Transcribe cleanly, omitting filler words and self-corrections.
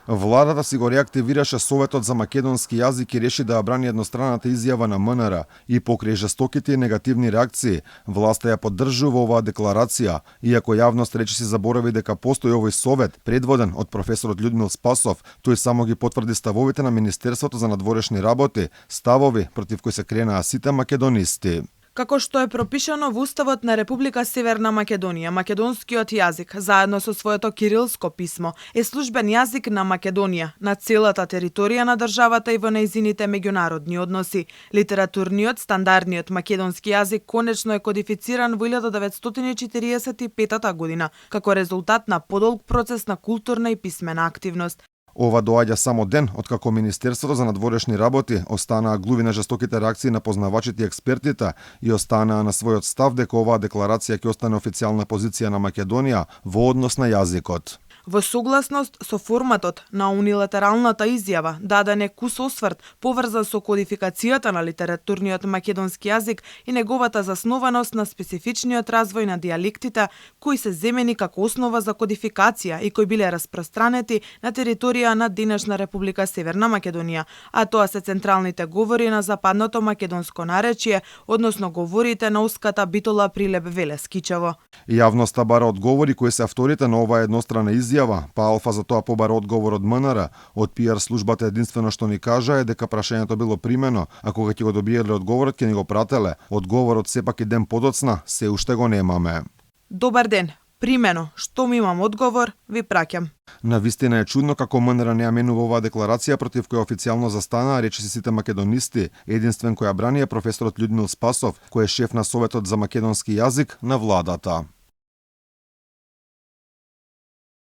Владата си го реактивираше Советот за македонски јазик и реши да ја брани едностранната изјава на МНР и покрај жестоките и негативни реакции, власта ја поддржува оваа декларација, иако јавност речиси заборави дека постои овој совет, предводен од професорот Људмил Спасов, тој само ги потврди ставовите на Министерството за надворешни работи, ставови против кои се кренаа сите македонисти. Како што е пропишано во Уставот на Република Северна Македонија, македонскиот јазик, заедно со своето кирилско писмо, е службен јазик на Македонија, на целата територија на државата и во нејзините меѓународни односи. Литературниот, стандардниот македонски јазик конечно е кодифициран во 1945 година, како резултат на подолг процес на културна и писмена активност. Ова доаѓа само ден откако Министерството за надворешни работи останаа глуви на жестоките реакции на познавачите и експертите и останаа на својот став дека оваа декларација ќе остане официјална позиција на Македонија во однос на јазикот. Во согласност со форматот на унилатералната изјава, даден е кус осврт поврзан со кодификацијата на литературниот македонски јазик и неговата заснованост на специфичниот развој на дијалектите, кои се земени како основа за кодификација и кои биле распространети на територија на денешна Република Северна Македонија, а тоа се централните говори на западното македонско наречје, односно говорите на уската Битола, Прилеп, Велес, Кичево. Јавноста бара одговори кои се авторите на оваа еднострана изјава, па Алфа за тоа побара одговор од МНР. Од пиар службата единствено што ни кажа е дека прашањето било примено, а кога ќе го добиеле одговорот ќе ни го прателе. Одговорот сепак и ден подоцна се уште го немаме. Добар ден. Примено, што ми имам одговор, ви праќам. Навистина е чудно како МНР не ја менува оваа декларација против која официјално застанаа речиси сите македонисти. Единствен кој ја брани е професорот Људмил Спасов, кој е шеф на Советот за македонски јазик на владата.